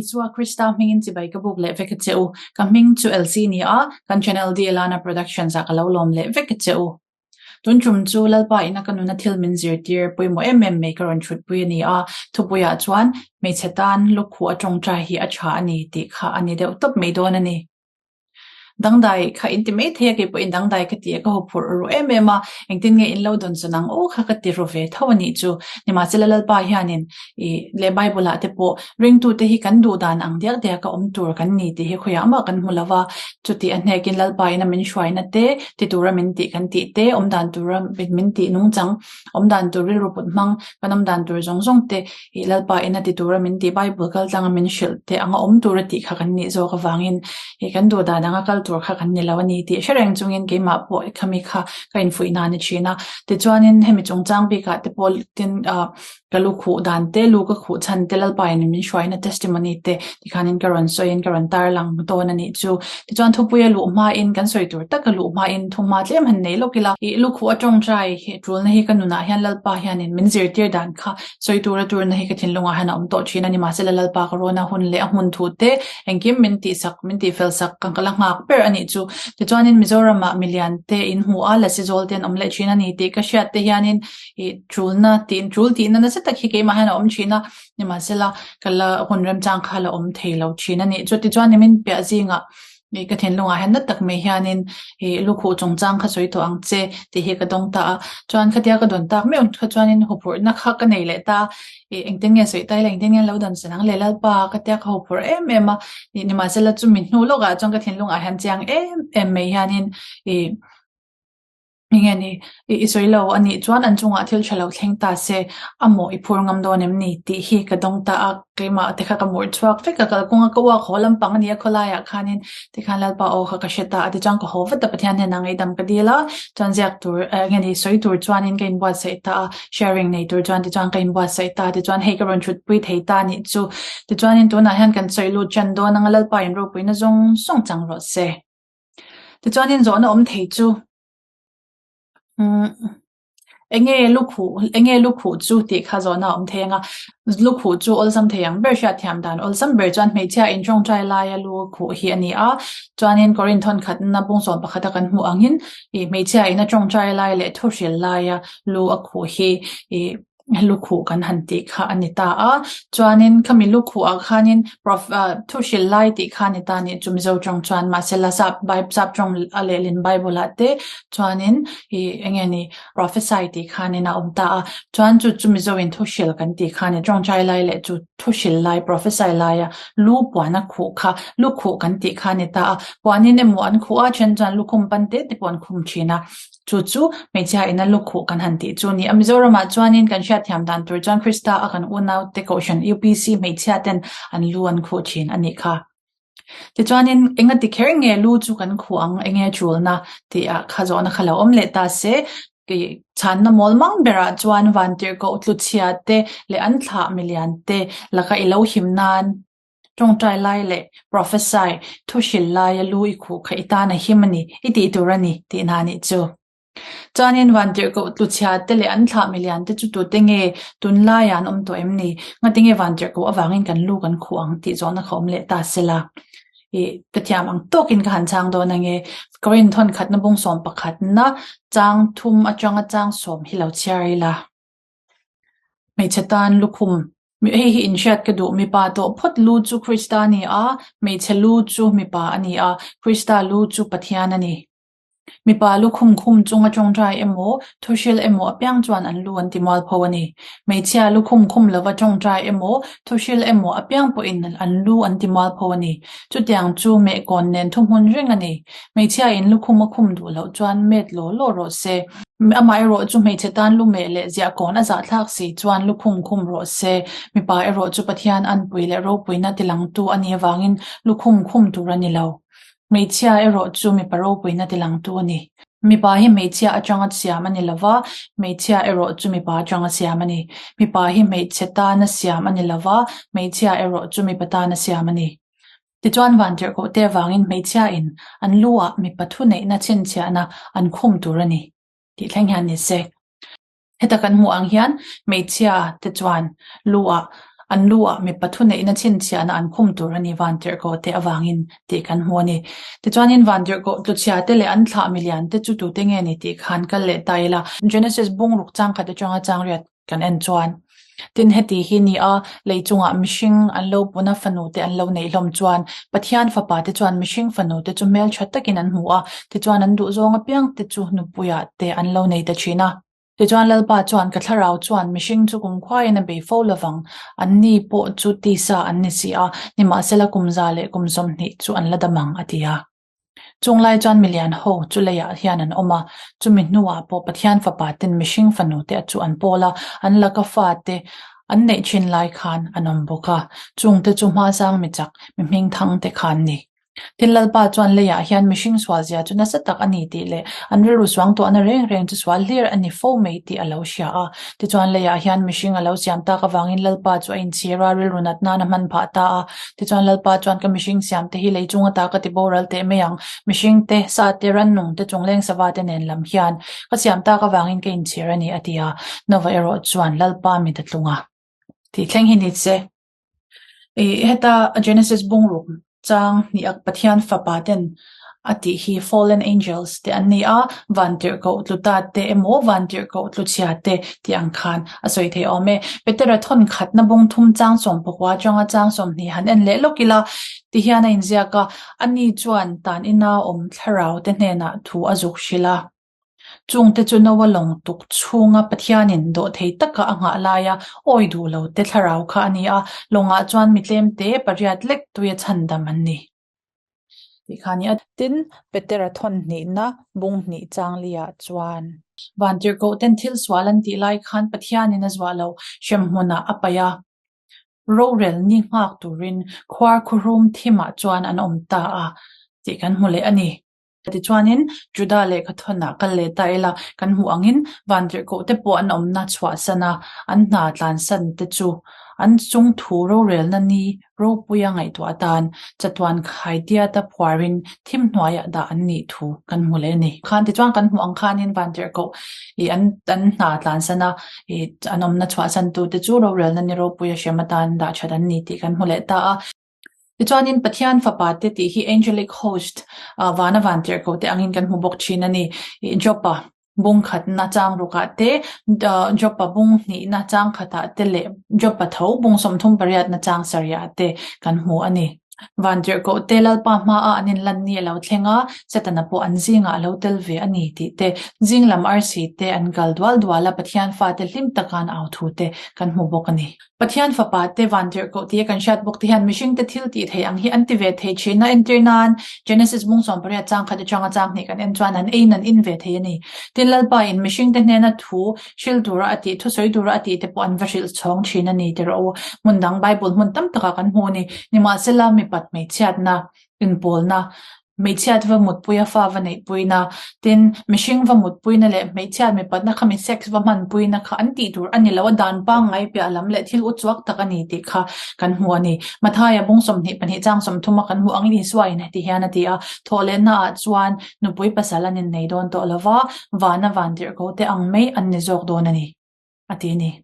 Isua Krista hmingin chibai ka buk leh vek a che u. Ka hming chu Elsie ni a, kan channel DLana Productions ah ka lo lawm leh vek a che u. Tun tum chu Lalpa ina ka nuna thil min zirtir pawimawh em em mai ka rawn thutpui a ni a, thupuiah chuan hmeichhe tan lukhuh a tawngtai hi a tha a ni tih kha a ni deuh tawp mai dawn a ni. Dangdai kha in ti mai thei a, keipawhin dangdai ka ti a, ka huphurh ru em em a, engtin nge in lo dawn chun ang aw kha ka ti ru ve tho a nih chu. Nimahsela Lalpa hianin ih leh Bible ah te pawh ringtute hi kan duh dan ang diak diak a awm tur kan ni tih hi khawiah mah kan hmu lo va, chuti a hnekin Lalpa in a min hruaina te, ti tura min tih kan tih te, awm dan tura min tih nungchang awm dan tur rilru put hmang kan awm dan tur zawng zawng te ih Lalpa in a ti tura min tih Bible kal tlanga min hrilh te anga awm tura tih kha kan nih zawk avangin ih kan duh dan anga kal tur kha kan ni lo a ni tih hre reng chungin keimah pawh khami kha ka infuih nan a ni thin a. Tichuanin hemi chungchang bikah te pawh tin ah Ka lu khuh dan te, lu ka khuh chhan te, Lalpa in min hruaina testimony te tikhanin ka rawn sawiin ka rawn tarlang dawn a nih chu. Tichuan thupui a luh hmain kan sawi tur taka luh hmain thuhma tlem han nei lawk ila. Ih lu khuh a tawngtai hi tulna hi ka nunah hian Lalpa hianin min zirtir dan kha sawi tura turna hi ka thinlungah hian a awm tawh thin a ni. Mahsela Lalpa ka rawna hun leh a hmun thu te engkim min tihsak min tihfel sak ka la nghak ber a nih chu. Tichuanin Mizoramah milian te in hmu a, lasi zawl te an awm leh thin a ni tih ka hriat te hianin Ih tulna tih tul tihna nasa tak hi keimah hian a awm thin a, nimahsela ka la hun remchang kha la awm thei lo thin a nih. Chutichuan nimin piah zingah ih ka thinlungah hian na tak mai hianin ih lukhuh chungchang kha sawi tawh ang che tih hi ka dawng ta a. Chuan khatia ka dawn tak meuh kha chuanin huphurhna kha ka nei leh ta a, ih engtin nge sawi ta ila engtin nge an lo dawn chan ang le Lalpa katia ka huphurh em em a. Ih nimahsela chumi hnu lawkah chuan ka thinlungah hian chiang em em mai hianin ih. Enge ni, i sawi lo a nih chuan an chungah thil tha lo thleng ta se, a mawh i phur ngam dawn em ni tih hi ka dawng ta a, keimah te kha ka mur chhuak vek a, kalkawng a ka uak haw lampang a ni a khawlaiah khanin tikhan Lalpa aw kha ka hre ta a, tichuan ka haw vat a, Pathian hnenah ngaihdam ka dil a, chuan ziak tur enge ni sawi tur chuanin ka inbuatsaih ta a, sharing nei tur chuan tichuan ka inbuatsaih ta a, tichuan hei ka rawn thutpui thei ta a nih chu, tichuanin tunah hian kan sawi lut ṭan dawn anga Lalpa inropuina zawng zawng chang rawh se. Tichuanin zawhna awm thei chu umm enge lukhuh enge lukhuh chu tih kha zawhna a awm thei ang a, lukhuh chu awlsam thei ang ber hriatthiam dan awlsam ber chuan hmeichhia in tawngtai laia lu khuh hi a ni a, chuanin Korinthon khatna bawngsawn pakhata kan hmuh angin ih hmeichhia in a tawngtai lai leh thuhril laia lu a khuh hi ih lukhuh kan han tih kha a ni ta a, chuanin khami lukhuh ah khanin prof ah thu hrilh lai tih kha a ni ta a nih chu Mizo tawng chuan mahse la sap bai sap tawng a lehlin bible ah te chuanin ih eng nge ni prophesy tih khanin a awm ta a, chuan chu chu Mizo in thu hrilh kan tih kha a ni tawngtai lai leh chu thu hrilh lai prophesy laia lu puan a khuh kha lukhuh kan tih kha a ni ta a, puanin emaw an khuh a then chuan lukhum pan te te pawh an khum thin a. Chu chu hmeichhia ina lukhuh kan han tih chu a ni a. Mizoramah chuanin kan hriatthiam dan tur chuan Krista a kan unaute Kohhran UPC hmeichhia ten an lu an khuh thin a nih kha. Tichuanin enga ti kher nge lu chu kan khuh ang, enge tulna tih ah kha zawhna kha lo awm leh ta se, kei chhanna mawl mang berah chuan vantirhkoh tluchhia te leh an thlah milian te laka i lo him nan, Tawngtai lai leh prophesy, thu hrilh laia lu i khuh kha i tan a him a ni, i tih tur a ni, tihna a nih chu. Chuanin vantirhkoh tluchhia te leh an thlah milian te chu tute nge tunlaiah an awm tawh em ni? Ngatinge vantirhkoh avangin kan lu kan khuh ang tih zawhna kha awm leh ta sela. I ka thiam ang tawkin ka han chhang dawn ange. Korinth thawn khatna bawngsawm pakhatna chang thum atanga chang sawm hi lo chhiar ila. Hmeichhe tan lukhum, hei hi inhriat ka duh, mipa tawh phawt lu chu Krista a ni a, hmeichhe lu chu mipa a ni a, Krista lu chu Pathian a ni. Mipa lukhum khum chunga tawngtai emaw, thuhril emaw apiang chuan an lu an ti mualpho a ni. Hmeichhia lukhum khum lova tawngtai emaw, thuhril emaw apiang pawhin an lu an ti mualpho a ni. Chutiang chu mehkawn nen thuhmun reng a ni. Hmeichhia in lukhum a khum duh loh chuan met law law rawh se. Amaherawh chu hmeichhe tan lu meh leh ziahkawn a zahthlak si chuan lukhum khum rawh se. Mipa erawh chu Pathian anpui leh ropuina tilangtu a nih avangin lukhum khum tur a ni lo. Hmeichhia erawh chu mipa ropuina tilangtu a ni. Mipa hi hmeichhia atanga siam a ni lo va, hmeichhia erawh chu mipa atanga siam a ni. Mipa hi hmeichhe tana siam a ni lo va, hmeichhia erawh chu mipa tana siam a ni. Tichuan vantirhkohte avangin hmeichhiain an lu-ah mipa thuneihna chhinchhiahna an khum tur a ni tih thleng hian ni se. Heta kan hmuh ang hian hmeichhia te chuan lu-ah An lu ah mipa thuneihna chhinchhiahna an khum tur a ni Vantirhkoh te avangin tih kan hmu a ni. Tichuanin Vantirhkoh tluchhia te leh an thlah milian te chu tute nge ni tih khan kal leh ta ila. Genesis bungruk changkhat atanga changriat kan en chuan tin heti hi ni a, lei chungah mihring an lo puna fanu te an lo neih hlawm chuan Pathian fapa te chuan mihring fanu te chu hmeltha takin an hmu a, tichuan an duhzawng apiang te chu nupuiah te an lo nei ta thin a. Tichuan Lalpa chuan ka thlarau chuan mihring chu kumkhuaiin a bei fo lovang, anni pawh chu tisa an ni si a, nimahsela kum za leh kum 20 chu an la dam ang, a ti a. Chung lai chuan milian ho chu leiah hian an awm a, chumi hnuah pawh Pathian fapa ten mihring fanu te chu an pawl a, an laka fate an neih thin lai khan an awm bawk a, chungte chu hmasang mi chak, mi hmingthang te kha an ni. Tin, Lalpa chuan leiah hian mihring sualzia chu nasa tak a ni tih leh an rilru suang tuahna reng reng chu sual hlir a ni fo mai tih a lo hria a. Tichuan, leiah hian mihring a lo siam tak avangin Lalpa chu a inchhir a, rilru nat nan a hman phah ta a. Tichuan, Lalpa chuan ka mihring siam te hi lei chung ata ka ti boral teh mai ang, mihring te, sa te, rannung te, chungleng sava te nen lam hian ka siam tak avangin ka inchhir a ni, a ti a. Nova erawh chuan Lalpa mit a tlung a. Tih thleng hi ni che. Ih heta Genesis bungruk chang hnih a Pathian fapa ten a tih hi fallen angels te an ni a, vantirhkoh tlu ta te emaw vantirhkoh tlu chhia te tih ang khan a sawi thei awm e. Petera thawn khatna bung thum chang sawmpakua atanga chang 20 han en leh lawk ila tihian a inziak a, ani chuan tan ina awm thlarau te hnenah thu a zuk hrilh a. Chungte chu Noa lawng tuk chhunga Pathianin dawhthei taka a nghah laia awi duh lo te thlarau kha a ni a, lawngah chuan mi tlemte pariat lek tuia chhandam an ni. Tih kha a ni a. Tin, Petera thawn hnihna bung hnih changlia chuan. Vantirhkoh ten thil sual an tih lai khan Pathianin a zuah lo hremhmunah a paih a, rorel ni nghak turin khuar khuhrum thimah chuan an awm ta a tih kan hmu leh a ni. Tichuanin, Juda lehkha thawnah kal leh ta ila, kan hmuh angin vantirhkoh te pawh an awmna chhuahsan a, an hna tlansan te chu an chungthu rorelna ni ropuia ngaihtuah atan chatuan khaidiata phuarin thim hnuaiah dah an nih thu kan hmu leh a ni. Khan tichuan kan hmuh ang khanin vantirhkoh ih an an hna tlansan a, ih an awmna chhuahsan tute chu rorelna ni ropuia hrem atan dah that an ni tih kan hmu leh ta a. Tichuanin Pathian fapa te tih hi angelic host vana vantirhkoh te angin kan hmu bawk thin a ni. Jopa bung khatna chang rukah te, Jopa bung hnihna chang khatah te leh Jopa tho bung 38na chang sarihah te kan hmu a ni. Vantirhkoh te Lalpa hmaah an inlan ni a lo thleng a, Setana pawh an zingah a lo tel ve a ni tih te, zing lam arsi te an kal dual dual a, Pathian fate hlim taka an au thu te kan hmu bawk a ni. Pathian fapa te vantirhkoh tia kan hriat bawk te hian mihring te thil tih theih ang hi an ti ve thei thin a, entir nan Genesis bung 18 chang khat atanga chang hnih kan en chuan an eiin an in ve thei a ni. Tin Lalpa in mihring te hnena thu hril tura a tih, thusawi tura a tih te pawh an va hrilh chhawng thin a ni ti rawh u. Hmun dang Bible hmun tam takah kan hmu a ni. Nimahsela mipat hmeichhiatna inpawlna, hmeichhiat va mutpuia fa va neihpuina, tin, mihring va mutpuina leh hmeichhiat mipatna kha mi sex va hmanpuina kha an tih tur a ni lo a, dan pangngai piah lam leh thil uchuak tak a ni tih kha kan hmu a ni. Mathaia bung 22 chang 30 a kan hmuh angin Isua in heti hian a ti a, Thawhlehna ah chuan nupui pasal an innei dawn tawh lova, vana vantirhkoh te ang mai an ni zawk dawn a ni, a ti a ni.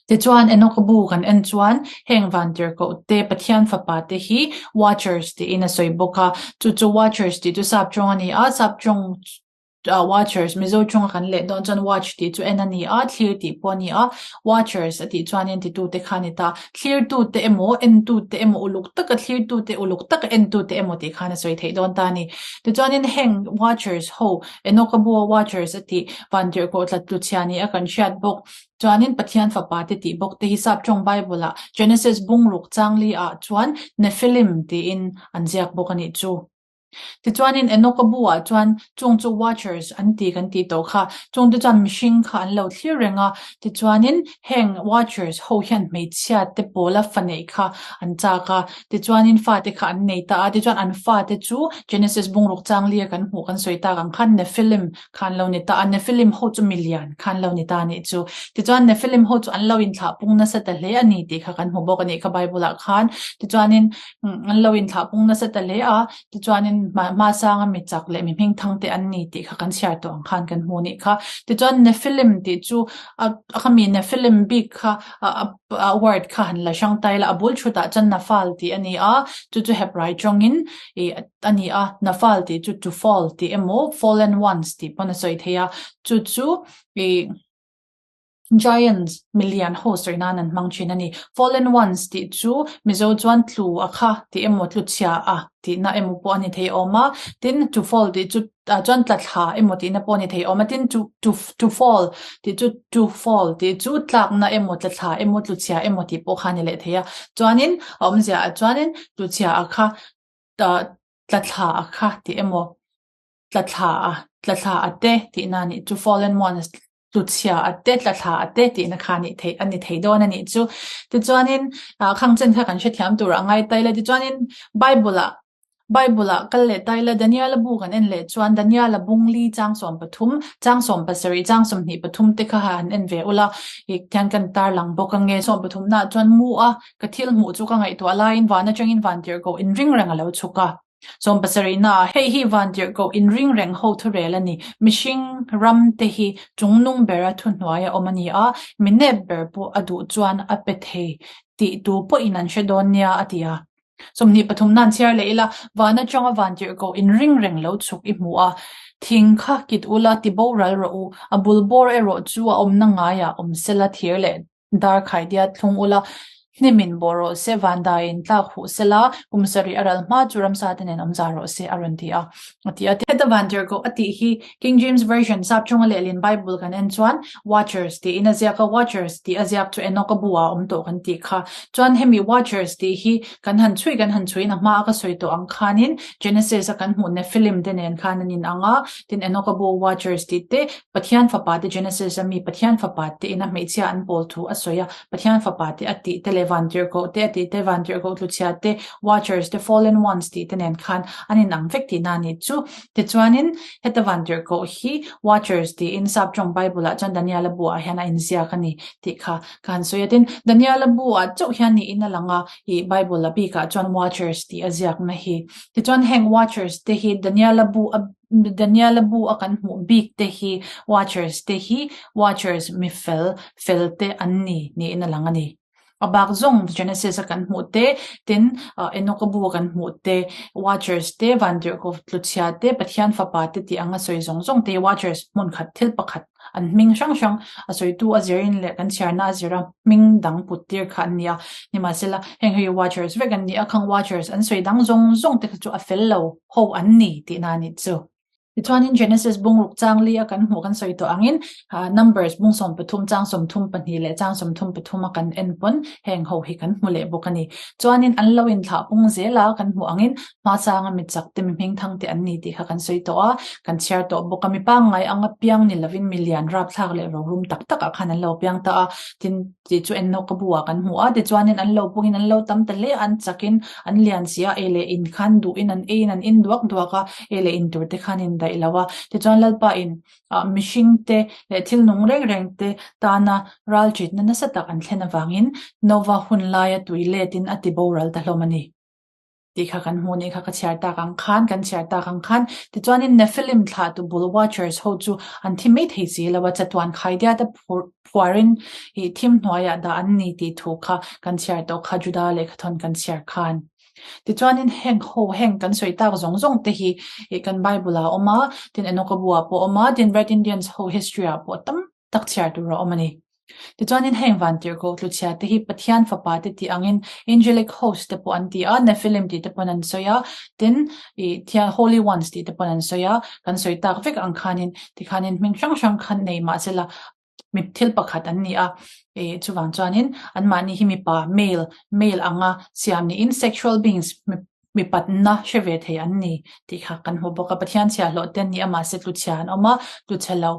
Tichuan, Enoch bu kan en chuan heng vantirhkoh te, Pathian fapa te hi Watchers tiin a sawi bawk a. Chu chu Watchers tih chu sap tawng a ni a, sap tawng Watchers, Mizo tawnga kan leh dawn chuan Watch tih chu en a ni a, thlir tih pawh a ni a. Watchers a tih chuanin titute kha a ni ta. Thlirtute emaw, entute emaw, uluk taka thlirtute, uluk taka entute emaw tih khan a sawi theih dawn ta a ni. Tichuanin heng Watchers ho, Enoch bua Watchers a tih vantirhkoh tlat tluchhia ni a kan hriat bawk. Chuanin Pathian fapa te tih bawk te hi Sap tawng Bible ah Genesis bungruk changli ah chuan Nephilim tiin an ziak bawk a nih chu. Tichuanin Enoch-a bu ah chuan chung chu Watchers an ti kan tih tawh kha. Chung te chuan mihring kha an lo thlir reng a. Tichuanin heng Watchers ho hian hmeichhia te pawla fa neih kha an chak a. Tichuanin fate kha an nei ta a. Tichuan an fate chu Genesis bungruk changli a kan hmuh kan sawi tak ang khan Nephilim khan lo ni ta a, Nephilim ho chu milian khan lo ni ta a nih chu. Tichuan Nephilim ho chu an lo inthlah pung nasa ta hle a ni tih kha kan hmu bawk a nih kha Bible ah khan. Tichuanin an lo inthlah pung nasa ta hle a, tichuanin. hmasanga mi chak leh mi hmingthang te an ni tih kha kan chhiar tawh ang khan kan hmu nih kha. Tichuan Nephilim tih chu a khami Nephilim bik kha a word kha han la hrang ta ila a bul thutah chuan Nafal tih a ni a, chu chu Hebrai tawngin ih a ni a, Nafal tih chu to fall tih emaw fallen ones tih pawn a sawi thei a, chu chu ih Giants, milian ho sawi nan an hmang thin a ni. Fallen ones tih chu Mizo chuan tlu a kha tih emaw tlu chhia a tihna emaw pawh a ni thei awm a, tin to fall tih chu ah chuan tla thla emaw tihna pawh a ni thei awm a, tin to to to fall tih chu to fall tih chu tlakna emaw tla thla emaw tlu chhia emaw tih pawh kha a ni leh thei a. Chuanin a awmzia ah chuanin tlu chhia a kha tla thla a kha tih emaw tla thla a tla thla a te tihna a nih chu fallen ones tluchhia a te tla thla a te tihna kha a nih theih a ni thei dawn a nih chu. Tichuanin ah khang chen kha kan hrethiam tur a ngai ta ila tichuanin Bible ah Bible ah kal leh ta ila Daniela bu kan en leh chuan Daniela bung li chang 13 chang 17 chang 23 te kha han en ve ula ih tihian kan tarlang bawk ange 13 naah chuan mu a ka thil hmuh chu ka ngaihtuah laiin van atangin van tirhkoh inring reng a lo chhuk a. 70 naah hei hi vantirhkoh inring reng ho thurel a ni. Mihring ram te hi chungnung bera thuhnuai a awm a ni a, mi nep ber pawh a duh chuan a pe thei tih tu pawhin an hre dawn nia a ti a. 23 na'n chhiar leh ila, van atanga vantirhkoh inring reng lo chhuk i hmu a, thing kha kit ula ti boral rawh u, a bul bawr erawh chu a awmna ngaiah awm sela thir leh Dar khaidia thlung ula, hnimin bawh rawh se, vandaiin tlak huh sela, kum sarih a ral hma chu ramsa te nen awm za rawh se a rawn ti a, a ti a. Heta vantirhkoh a tih hi King James Version sap chunga lehlin Bible kan en chuan Watchers tiin a ziak a, Watchers tih a ziak chu Enoch a bu ah a awm tawh kan tih kha. Chuan hemi Watchers tih hi kan han chhui kan han chhuiin a hma a ka sawi tawh ang khanin Genesis a kan hmuh Nephilim te nen khan an inang a, tin Enoch a bu Watchers tih te Pathian fapa te Genesis a mi Pathian fapa te ina hmeichhia an pawl thu a sawi a, Pathian fapa te a tih te leh vantirhkoh te a tih te, vantirhkoh tluchhia te, watchers te, fallen ones tih te nen khan an inang vek tihna a nih chu. Tichuanin heta vantirhkoh hi watchers tiin sap tawng Bible ah chuan Daniela bu ah hian a inziak a ni tih kha ka han sawi a. Tin, Daniela bu ah chauh hian niin a lang a, ih Bible a bikah chuan watchers tih a ziakna hi. Tichuan heng watchers te hi Daniela bu a Daniela bu a kan hmuh bik te hi watchers te hi watchers mi fel fel te an ni niin a lang a ni. A bak zawng Genesis a kan hmuh te tin Enoch a bu a kan hmuh te watchers te vantirhkoh tluchhia te Pathian fapa te tih anga sawi zawng zawng te hi watchers hmun khat thil pakhat an hming hrang hrang a sawitu a zirin leh kan chhiarna a zira hming dang put tir kha an ni a. Nimahsela heng hi watchers vek an ni a, khang watchers an sawi dang zawng zawng te kha chu a fel lo. ho an ni tihna a nih chu. Tichuanin Genesis bungruk chang li a kan hmuh kan sawi tawh angin Numbers bung 13 chang 32 leh chang 33 a kan en pawn heng ho hi kan hmu leh bawk a ni. Chuanin an lo inthlah pung zel a kan hmuh angin hmasanga mi chak te mi hmingthang te an ni tih kha kan sawi tawh a, kan chhiar tawh bawk a. Mi pangngai anga piang ni lovin mi lian rapthlak leh rorum tak takah khan an lo piang ta a, tin tih chu Enoch-a buah kan hmu a, tichuanin an lo pungin an lo tam ta hle a, an chakin an lian si a, ei leh in khan duhin an eiin an in duak duak a, ei leh in tur te khan in daih lo a, tichuan Lalpa in ah mihring te leh thil nung reng reng te tana ral ṭitna nasa tak an thlen avangin Nova hun laia tui letin a ti boral ta hlawm a ni. Tih kha kan hmuh nih kha ka chhiar tak ang khan, kan chhiar tak ang khan. Tichuanin Nephilim thlahtu bul Watchers ho chu an thi mai thei si lo a, chatuan khaidiat a phuarin ih thim hnuaiah dah an ni tih thu kha kan chhiar tawh kha Juda lehkhathawn kan chhiar khan. Tichuanin heng ho heng kan sawi tak zawng zawng te hi ih kan Bible ah a awm a, tin Enoch-a bu ah pawh a awm a, tin Red Indians ho history ah pawh tam tak chhiar tur a awm a ni. Tichuanin heng vantirhkoh tluchhia te hi Pathian fapa te tih angin angelic host te pawh an ti a, Nephilim tih te pawn an sawi a, tin ih thian holy ones tih te pawn an sawi a, kan sawi tak vek ang khanin tikhanin hming hrang hrang khan nei mahsela mi thil pakhat an ni a, ih chuvang chuanin anmahni hi mipa male male anga siam niin sexual beings Mipatna hre ve thei an ni tih kha kan hmu bawk a, Pathian chhia hlawh te an ni a, mahse tluchhia an awm a, tluchhe lo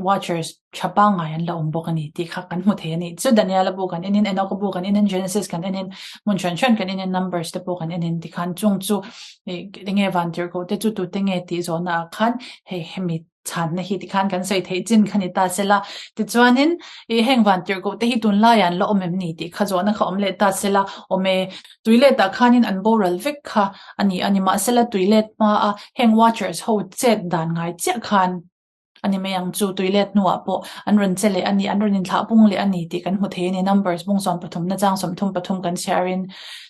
watchers tha pangngai an la awm bawk a ni tih kha kan hmu thei a ni. Chu Daniela bu kan enin, Enoch-a bu kan enin, Genesis kan enin, hmun hran hran kan enin, Numbers te pawh kan enin tikhan chung chu enge vantirhkoh te chu tute nge tih zawhna ah khan hei hemi. Chhanna hi tikhan kan sawi theih chin kha ni ta se la. Tichuanin i heng vantirhkoh te hi tunlaiah an la awm em ni tih kha zawhna kha awm leh ta se la, awm e. Tuilet ah khanin an boral vek kha a ni a, nimahsela tuilet hmaa heng watchers ho chet dan ngai chiah khan a ni mai ang chu. Tuilet hnuah pawh an rawn che leh a ni, an rawn inthlah pung leh a ni tih kan hmu thei a ni. Numbers bung 13 na chang 33 kan chhiarin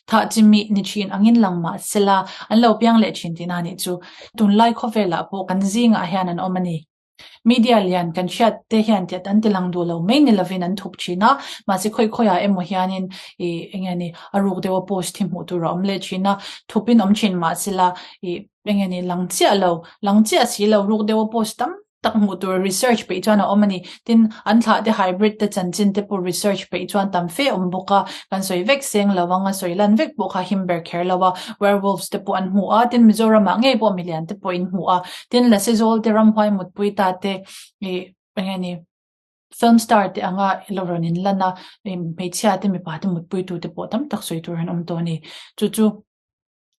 thah chi mih ni thin angin lang mahsela an lo piang leh thin tihna a nih chu. Tunlai khawvelah pawh kan zingah hian an awm a ni. Media lian kan hriat te hian tiat an ti lang duh lo mai ni lovin an thup thin a, mahse khawi khawiah emaw hianin ih eng nge ni a ruk deuha post hi hmuh tur a awm leh thin a, thupin awm thin mahsela ih eng nge ni lang chiah lo, lang chiah si lo ruk deuha post tam tak hmuh tur research peih chuan a awm a ni. Tin, an thlah te hybrid te chanchin te pawh research peih chuan tam fe awm bawk a, kan sawi vek seng lo ang a, sawi lan vek pawh kha him ber kher lo a, werewolves te pawh an hmu a, tin Mizoram ah ngei pawh milian te pawh in hmu a, tin Lasi zawl te ramhuai mutpui ta te ih eng nge ni film star te anga lo rawn in lan a, hmeichhia te mipa te mutpui tu te pawh tam tak sawi tur an awm tawh a ni. Chu chu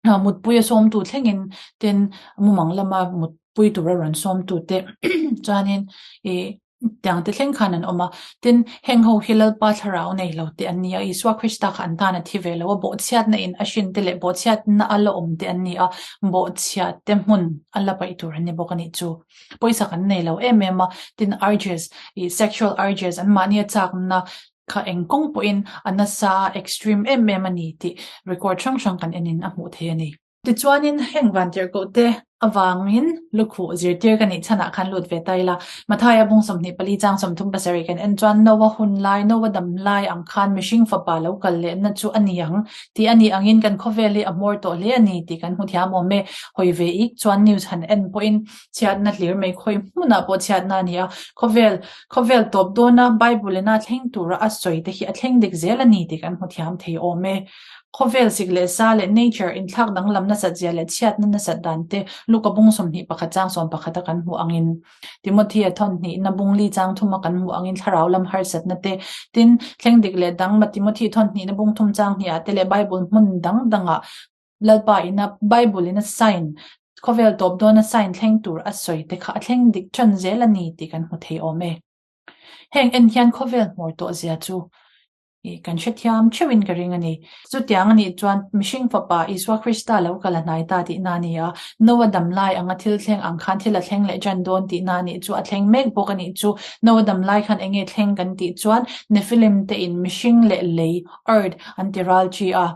mutpui a sawmtu thlengin tin mumang lama mutpui tura rawn sawmtu te chuanin ih tiang te thleng khan an awm a, tin heng ho hi Lalpa thlarau nei lo te an ni a, Isua Krista kha an tan a thi ve lo a, bawhchhiatna in a hrin te leh bawhchhiatna a la awm te an ni a, bawhchhiat te hmun a la paih tur an ni bawk a nih chu. Pawisa kan nei lo em em a, tin urges ih sexual urges an mahni a chakna kha eng kawng pawhin a nasa a extreme em em a ni tih record hrang hrang kan enin a hmuh theih a ni. Tichuanin heng vantirhkoh te avangin lukhuh zirtir ka nih chhanah khan lut ve ta ila. Mathaia bung 24 chang 37 kan en chuan Noa hun lai, Noa dam lai ang khan mihring fapa lo kal lehna chu a ni ang tih a nih angin kan khawvel hi a hmawr tawh hle a ni tih kan hmu thiam awm e. Hawi ve ik chuan news han en pawhin chhiatna hlir mai khawi hmunah pawh chhiatna a ni a, khawvel khawvel tawp dawna Bible ina thleng tura a sawi te hi a thleng dik zel a ni tih kan hmu thiam thei awm e. Khawvel sik leh sa leh nature inthlak danglam nasat zia leh chhiatna nasat dan te Luka bung 21 chang 11 a kan hmuh angin Timothy-a thawn hnihna bung li chang thuma kan hmuh angin thlarau lam harsatna te tin thleng dik leh dang ma Timothy thawn hnihna bung thum chang hnihah te leh Bible hmun dang dangah Lalpa ina Bible ina sign khawvel tawp dawna sign thleng tur a sawi te kha a thleng dik ṭan zel a ni tih kan hmu thei awm e. Heng en hian khawvel hmawr tawh zia chu ih kan hrethiam theuhin ka ring a ni. Chutiang a nih chuan mihring fapa Isua Krista lo kal a hnai ta tihna a ni a, Noa dam lai anga thil thleng ang khan thil a thleng leh ṭan dawn tihna a nih chu a thleng mek bawk a nih chu. Noa dam lai khan eng nge thleng kan tih chuan Nephilim te in mihring leh lei, earth, an ti ral ṭi a.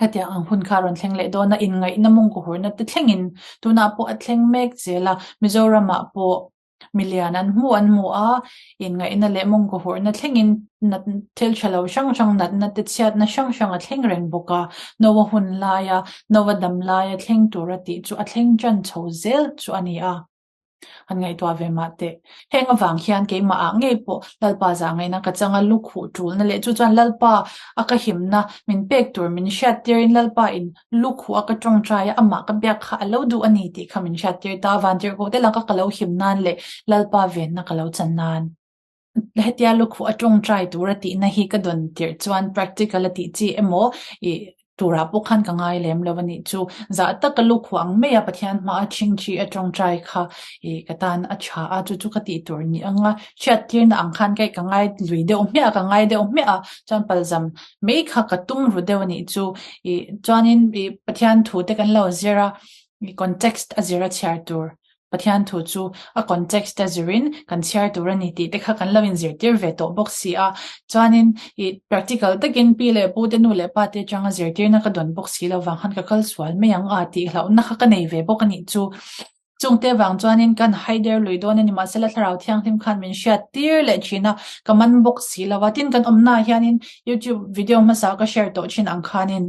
Khatiang ang hun kha a rawn thleng leh dawn a, inngaihna mawngkawhurna te thlengin tunah pawh a thleng mek zel a, Mizoramah pawh milian an hmu an hmu a, inngaihna leh mawngkawhurna thlengin nat thil tha lo hrang hrang natna te chhiatna hrang hrang a thleng reng bawk a, Noa hun laia Noa dam laia thleng tura tih chu a thleng ṭan chho zel chu a ni a. Han ngaihtuah ve mah teh. Heng avang hian keimah ah ngei pawh Lalpa zah ngaihna ka chang a, lukhuh tulna leh chu chuan Lalpa a ka himna min pek tur min hriattirin Lalpa in lukhuh a ka tawngtai a, amah ka biak kha a lo duh a ni tih kha min hriattir ta. Vantirhkoh te laka ka lo him nan leh Lalpa venna ka lo chan nan. Hetia lukhuh a tawngtai tura tihna hi ka dawn tirh chuan practical a tih chi emaw ih turah pawh khan ka ngai lem lo a nih chu. Zah taka lukhuh ang mai a Pathian hmaa chingchi a tawngtai kha ih ka tan a tha a, chu chu ka tih tur ni ang a. Hriattirna ang khan ka ka ngai lui deuh hmiah a, ka ngai deuh hmiah a, chuan palzam mai kha ka tum ru deuh a nih chu. Ih chuanin ih Pathian thu te kan lo zir a, ih context a zir a chhiar tur Pathian thu chu a context a zirin kan chhiar tur a ni tih te kha kan lo inzirtir ve tawh bawk si a. Chuanin ih practical takin pi leh pu te nu leh pa te atanga zirtirna ka dawn bawk si lo vang khan ka kal sual mai ang a tih hlauhna kha ka nei ve bawk a nih chu. Chungte vang chuanin kan haider lui dawn a ni mahsela thlarau thianghlim khan min hriat tir leh thin a, ka man bawk si lo a. Tin kan awmnaah hianin youtube video hmasa ka share tawh thin ang khanin.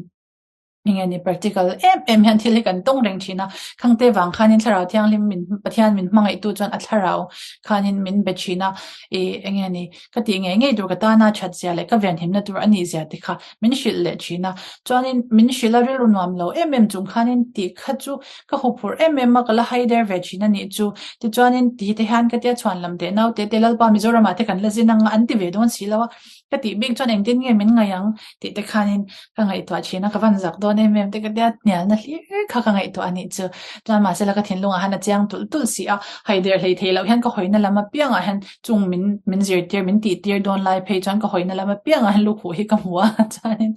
Enge ni practical em em hian thil hi kan tawng reng thin a, Khangte vang khanin thlarau thianghlim min Pathian min hmangaihtu chuan a thlarau khanin min be thin a, ih enge ni ka tih ngei ngei tur ka tana that zia leh ka venhimna tur a nih zia te kha min hrilh leh thin a, chuanin min hrilh a rilru nuam lo em em chung khanin tih kha chu ka huphurh em em a, ka la hai der ve thin a nih chu, tichuanin ti te hian ka tia chhuan lam teh naute te Lalpa Mizoramah te kan la zin ang a an ti ve dawn si lo a. Ka tih bik chuan engtin nge min ngaih ang tih te khanin ka ngaihtuah thin a, ka van zak dawn. dawn em em te ka tia hnialna hlir kha ka ngaihtuah a nih chu. Chuan mahsela ka thinlungah hian a chiang tulh tulh si a, haider hlei thei loh hian ka hawina lam apiangah hian chung min min zirtir min tihtir dawn lai phei chuan ka hawina lam apiangah hian lukhuh hi ka hmu a chuanin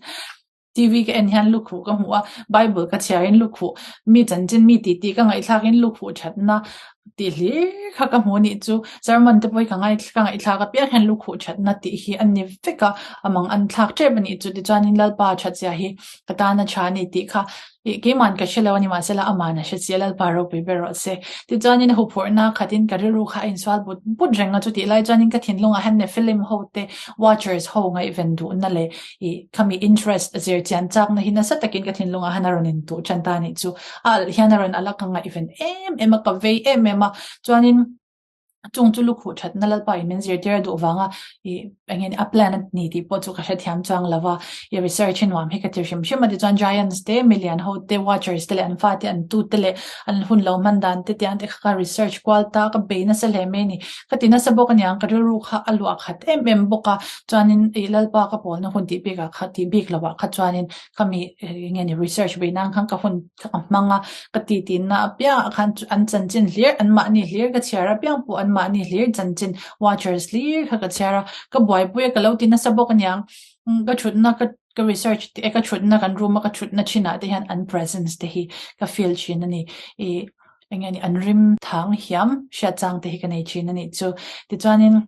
TV ka en hian lukhuh ka hmu a, Bible ka chhiarin lukhuh, mi chanchin mi tih tih ka ngaihthlakin lukhuh thatna tih hlir kha ka hmu anih chu. Sermon te pawh hi ka ngai ka ngaihthlak apiang hian lukhuh thatna tih hi a ni vek a, a mang an thlak tep anih chu. Tichuanin Lalpa thatzia hi ka tan a tha a ni tih kha Ih, keima'n ka hre lo a ni, mahsela ama'n a hre chi a, Lalpa ropui ber rawh se. Tichuanin a huphurhna khatin ka rilru kha a insual but but reng a, chutih lai chuanin ka thinlungah hian Nephilim ho te, Watchers ho ngaihven duhna leh ih khami interest zir chian chakna hi nasa takin ka thinlungah hian a rawn intuh tan ta a nih chu. A alh hian a rawn alh a, ka ngaihven em em a, ka vei em em a, chuanin Chung chu lukhuh thatna Lalpa in min zirtir a duh vanga ih eng nge ni a plan a ni tih pawh chu ka hrethiam chuang lo va, i research hi nuam hi ka ti hrim hrim a tichuan Giants te, milian ho te, Watchers te leh an fate an tu te leh an hun lo hman dan te tiang te kha ka research kual ta ka bei nasa hle mai a ni. Ka ti nasa bawk aniang ka rilru kha a luah khat em em bawk a, chuanin ih Lalpa ka pawlna hun tih bikah kha tih bik lovah kha chuanin Khami eng nge ni research ve nan khan ka hun ka hmang a, ka ti ti na apiangah khan an chanchin hlir anmahni hlir ka chhiar apiang pawh anmahni hlir chanchin watchers hlir kha ka chhiar a, ka buaipui a ka lo ti nasa bawk aniang ka thutna ka ka research te ka thutna kan room a ka thutna thinah te hian an presence te hi ka feel thin a ni ih eng nge ni an rim thang hiam hriat chang te hi ka nei thin a nih chu tichuanin.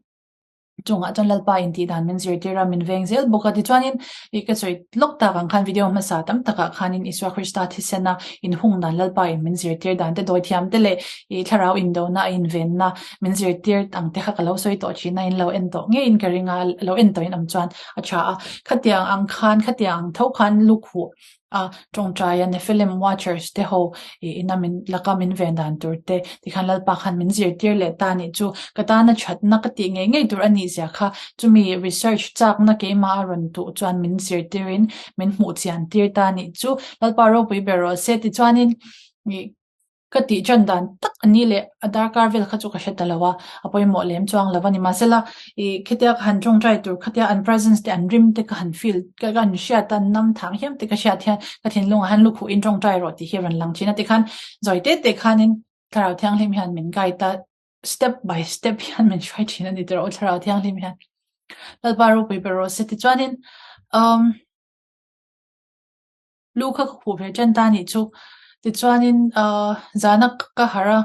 Chungah chuan Lalpa in tih dan min zirtir a, min veng zel bawk a. Tichuanin ih ka sawi lawk tak ang khan video hmasa tam takah khanin Isua Krista thisena inhung dan Lalpa in min zirtir dan te dawithiam te leh ih thlarau indona a invenna min zirtir ang te kha ka lo sawi tawh thin a, in lo en tawh ngeiin ka ring a, lo en tawhin awm chuan a tha a. Khatiang ang khan, khatiang ang tho khan lukhuh a tawngtai a Nephilim Watchers te ho ih ina min laka min ven dan tur te tikhan Lalpa khan min zirtir leh ta anih chu ka tana thatna ka tih ngei ngei tur anih zia kha chumi research chakna keimah a rawn duh chuan min zirtir in min hmuh chian tir ta anih chu Lalpa ropui ber rawh se tichuanin ih Ka tih ṭan dan tak a ni leh a darkar vel kha chu ka hre ta lo a, a pawimawh lem chuang lo a ni. Mahsela, ih khitia ka han ṭawngṭai tur khatia an presence te an rim te ka han feel ka han hriat a, an nam thang hiam te ka hriat hian ka thinlungah hian lukhuh in ṭawngṭai rawh tih hi a rawn lang ṭhin a. Tikhan zawi te te khanin Thlarau Thianghlim hian min guide a, step by step hian min hruai ṭhin a ni tawh rawh Thlarau Thianghlim hian. Lalpa ropui ber rawh se. Tichuanin umm. Lu kha ka khuh ve ṭan ta anih chu. Tichuanin ahh zana ka harh a,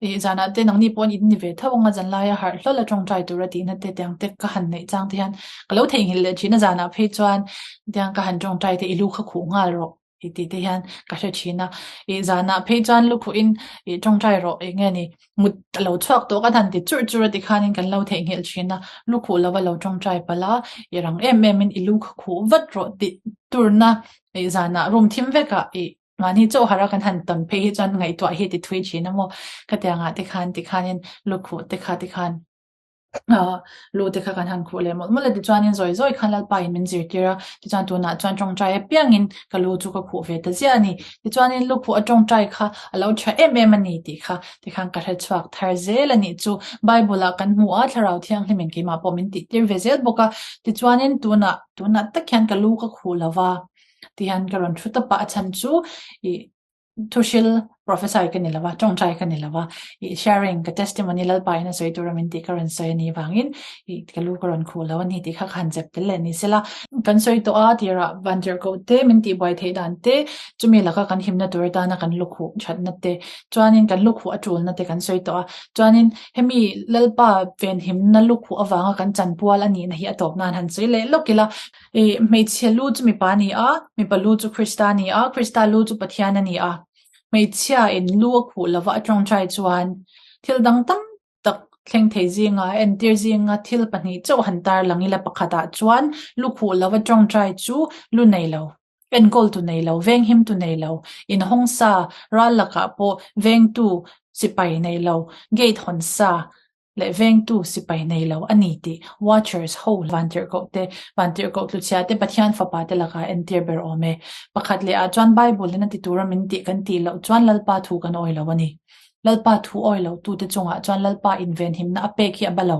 ih zanah te nangni pawh an in ni ve tho ang a, zan laia harh hlawl a ṭawngṭai tura tihna te tiang te ka han neih chang te hian ka lo theihnghilh leh ṭhin a, zanah phei chuan tiang ka han ṭawngṭai te i lu kha khuh nghal rawh tih tih te hian ka hre ṭhin a. Ih zanah phei chuan lu khuhin ih ṭawngṭai rawh eng nge ni mut a lo chhuak tawh ka han ti churh churh a tikhanin kan lo theihnghilh thin a, lukhuh lova lo tawngtai palh a, i rang em em in i lu kha khuh vat rawh tih turna ih zanah room thim vekah ih mahni chaw harh a kan han tawn phei hi chuan ngaihtuah hi ti thui thin a maw khatiangah te khan tikhanin lukhuh te kha tikhan Aw, lu te kha kan han khuh leh mawlh mawlh a, tichuanin zawi zawi khan Lalpa in min zirtir a, tichuan tunah chuan tawngtai apiangin ka lu chu ka khuh ve ta ziah a ni. Tichuanin lu khuh a tawngtai kha a lo tha em em a ni tih kha tikhan ka hre chhuak thar zel a nih chu. Bible ah kan hmu a, Thlarau Thianghlimin keimah pawh min tihtir ve zel bawk a, tichuanin tunah tunah tak hian ka lu ka khuh lo va, tihian ka rawn thu tawp a, a chhan chu ih Thuhril prophesy ka ni lo va, tawngtai ka ni lo va, ih sharing ka testimony Lalpa in a sawi tura min tih ka rawn sawi a nih vangin ih ka lu ka rawn khuh lo a ni tih kha ka han chep tel leh ni sela. Kan sawi tawh a tirah vantirhkoh te min tihbuai theih dan te, chumi laka kan himna tur atana kan lukhuh thatna te, chuanin kan lukhuh a tulna te kan sawi tawh a, chuanin hemi Lalpa venhimna lukhuh avanga kan chanpual a nihna hi a tawp nan han sawi leh lawk ila. I hmeichhia lu chu mipa a ni a, mipa lu chu Krista a ni a, Krista lu chu Pathian a ni a. Hmeichhia in lu a khuh lova a tawngtai chuan thil dang tam tak thleng thei zinga entir zinga thil pahnih chauh han tar lang ila pakhatah chuan lu khuh lova tawngtai chu lu nei lo, enkawltu nei lo, venghimtu nei lo, inhawng sa ral lakah pawh vengtu sipai nei lo, gate hawn sa leh vengtu sipai nei lo a ni tih Watchers ho vantirhkoh te, vantirhkoh tluchhia te, Pathian fapa te lakah entir ber awm e. Pakhat leh ah chuan Bible in a ti tura min tih kan tih loh chuan Lalpa thu kan awi lo a ni. Lalpa thu awi lo tute chungah chuan Lalpa invenhimna a pek hi a ba lo.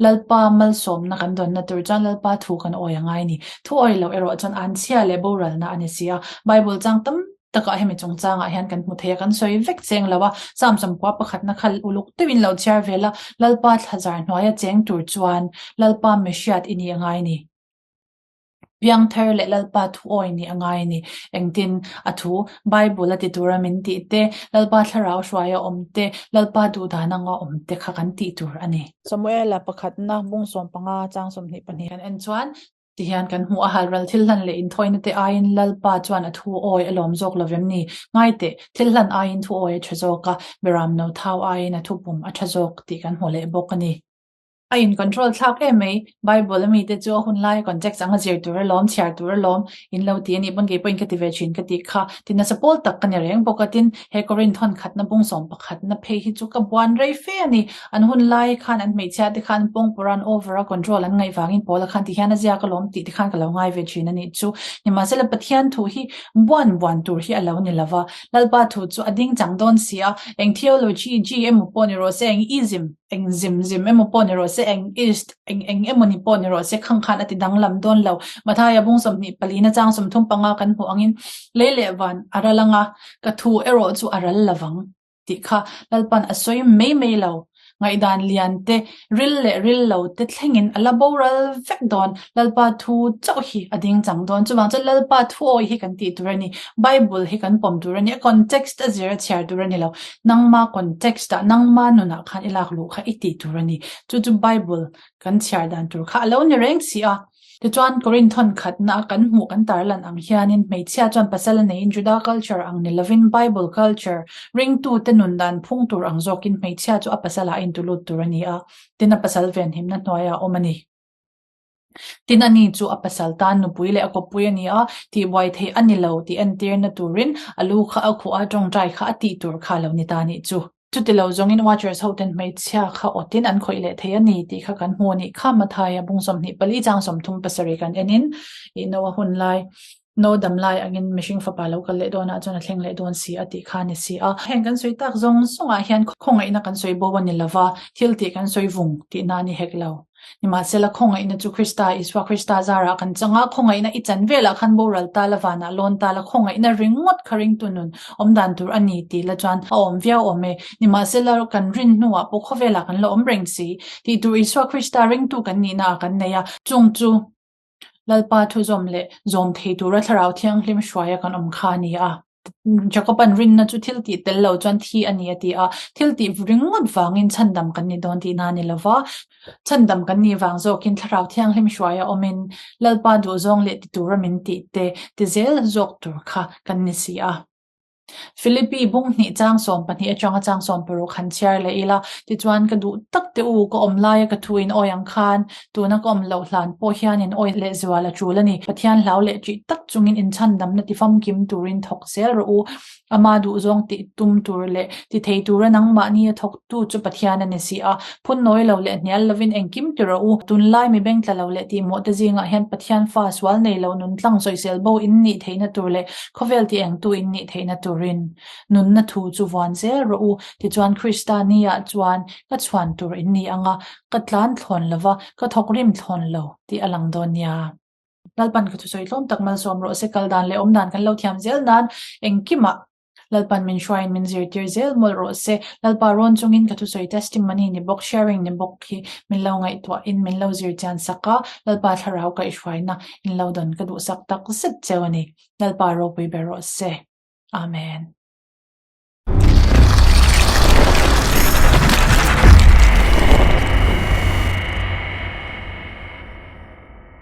Lalpa malsawmna kan dawnna tur chuan Lalpa thu kan awi a ngai a ni. Thu awi loh erawh chuan anchhia leh boralna a ni si a. Bible chang tam takah hemi chungchangah hian kan hmu thei a, kan sawi vek cheng lo a. Psalm sawmkua pakhatna kha uluk deuhin lo chhiar vel a, Lalpa thlazar hnuaia cheng tur chuan Lalpa mihriat i nih a ngai a ni. Piangthar leh Lalpa thu awi nih a ngai a ni. Engtin? A thu, Bible a ti tura min tih te, Lalpa thlarau hruaia awm te, Lalpa duhdan anga awm te kha kan tih tur a ni. Samuela pakhatna bung 15 chang 22 kan en chuan tihian kan hmuh a, halral thil hlan leh inthawina te aiin Lalpa chuan a thu awi a lawm zawk lovem ni? Ngai teh, thil hlan aiin thu awi a tha zawk a, beram no thau aiin a thu pum a tha zawk tih kan hmu leh bawk a ni. A in control thlak em mai, Bible a mite chu a hun laia context anga zir tur alawm, chhiar tur alawm in lo ti a nih pawn kei pawhin ka ti ve thin ka tih kha tin nasa pawl tak ka ni reng bawk a, tin he Korinth hawn khatna bung 11 na phei hi chu ka buan rei fe a ni. An hun lai khan an hmeichhia te khan pawngpawrh an over a control an ngaih vangin Paula khan ti hian a ziak alawm tih te khan ka lo ngai ve thin a nih chu. Nimahsela Pathian thu hi buan buan tur hi a lo ni lova, Lalpa thu chu a ding chang dawn si a, eng theology G emaw pawh ni rawh se, eng ism, Eng zim zim emaw pawh ni rawh se, eng ist eng eng emaw ni pawh ni rawh se khang khan a ti danglam dawn lo. Mathaia bung 24 na chang 35 kan hmuh angin lei leh van a ral anga ka thu erawh chu a ral lovang tih kha Lalpan a sawi mai mai lo. Ngaihdan lian te, ril leh ril lo te thlengin a la boral vek dawn. Lalpa thu chauh hi a ding chang dawn. Chuvang chuan Lalpa thuawi hi kan tih tur a ni. Bible hi kan pawm tur a ni. A context a zir a chhiar tur a ni lo. Nangma context ah, nangma nunah khan i lak luh kha i tih tur a ni. Chu chu Bible kan chhiar dan tur kha a lo ni reng si a. Tichuan, Korinth hawn khatna a kan hmuh kan tarlan ang hianin hmeichhia chuan pasal a neiin Juda culture ang ni lovin Bible culture, ringtute nun dan phung tur ang zawkin hmeichhia chu a pasalah a intulut tur a ni a, tin a pasal venhimna hnuaiah a awm a ni. Tin ani chu a pasal tan nupui leh a kawppui a ni a, tihbuai theih a ni lo tih entirna turin a lu kha a khuh a, tawngtai kha a tih tur kha a lo ni ta nih chu. Chuti lo zawngin Watchers hoten hmeichhia kha awtin an khawih leh thei a ni tih kha kan hmu a nih kha Mathaia bung 24 chang 37 kan enin ih Noa hun lai No dam lai angin mihring fapa lo kal leh dawnah chuan a thleng leh dawn si a tih kha a ni si a. Heng kan sawi tak zawng zawngah hian khawngaihna kan sawi bo a ni lova, thil tih kan sawi vung tihna a ni hek lo. Nimahsela khawngaihna chu Krista, Isua Krista zarah kan chang a, khawngaihna i chan velah khan boral ta la, vanah lawn ta la, khawngaihna ringawt kha ringtu nun awm dan tur a ni tih la chuan a awm viau awm e. Nimahsela kan rin hnuah pawh khawvelah kan la awm reng si tih tur Isua Krista ringtu kan nihnaah kan nei a, chung chu Lalpa thu zawm leh zawm thei tura Thlarau Thianghlim hruaia kan awm kha a ni a. Jakoba'n rinna chu thil tih tel lo chuan thi a ni a ti a, thil tih ringawt vangin chhandam kan ni dawn tihna a ni lo va, chhandam kan nih vang zawkin Thlarau Thianghlim hruaia awmin Lalpa duhzawng leh ti tura min tih te ti zel zawk tur kha kan ni si a. Philippi bung hnih chang 12 atanga chang 16 han chhiar leh ila, tichuan ka duh tak te u, ka awm laia ka thu in awi ang khan, tuna ka awm loh hlan pawh hian in awi leh zual a tul a ni. Pathian hlau leh ṭih tak chungin inchhandamna tifamkim turin thawk zel rawh u. Ama duhzawng tih tum tur leh ti thei tura nangmahni a thawktu chu Pathian a ni si a. Phun nawi lo leh hnial lovin engkim ti rawh u. Tunlai mi beng tla lo leh tihmawh te zingah hian Pathian fa sual nei lo nun tlang sawisel bo in nih theihna tur leh Khawvel ti engtu in nih theihna turin nunna thu chu vuan zel rawh u, tichuan Krista niah chuan ka chhuan tur in ni anga, ka tlan thlawn lova, ka thawk rim thlawn lo tih a lang dawn nia. Lalpan ka thusawi tlawm tak malsawm rawh se, kal dan leh awm dan kan lo thiam zel nan engkimah Lalpan min hruaiin min zirtir zel mawlh rawh se. Lalpa rawn chungin ka thusawi testimony ni bawk, sharing ni bawk hi min lo ngaihtuahin min lo zirchian sak a, Lalpa thlarau kaihhruaina in lo dawn ka duhsak tak zet cheu a ni. Lalpa ropui ber rawh se. Amen.